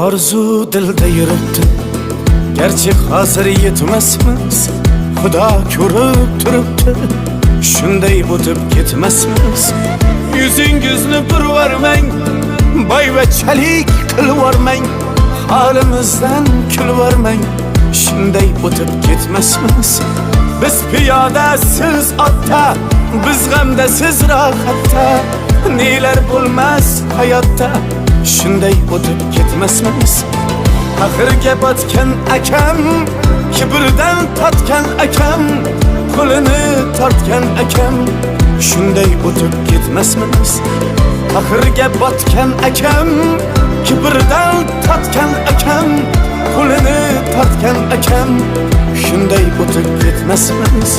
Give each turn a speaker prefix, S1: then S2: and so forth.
S1: Orzu dilda yuribdi, garchi hozir yetmasmiz. Xudo ko'rib turibdi, shunday o'tib ketmasmiz. Yuzingizni burvarmang, boyvachchalik qilvormang, holimizdan kulvormang, shunday o'tib ketmasmiz. Biz piyoda, siz otda, biz g'amda, siz rohatda, nelar bo'lmas hayotda, shunday o'tib ketmasmiz. Axirga botgan akam, kibrdan totgan akam, qo'lini tortgan akam, shunday o'tib ketmasmiz. Axirga botgan akam, kibrdan totgan akam, qo'lini tortgan akam, shunday o'tib ketmasmiz.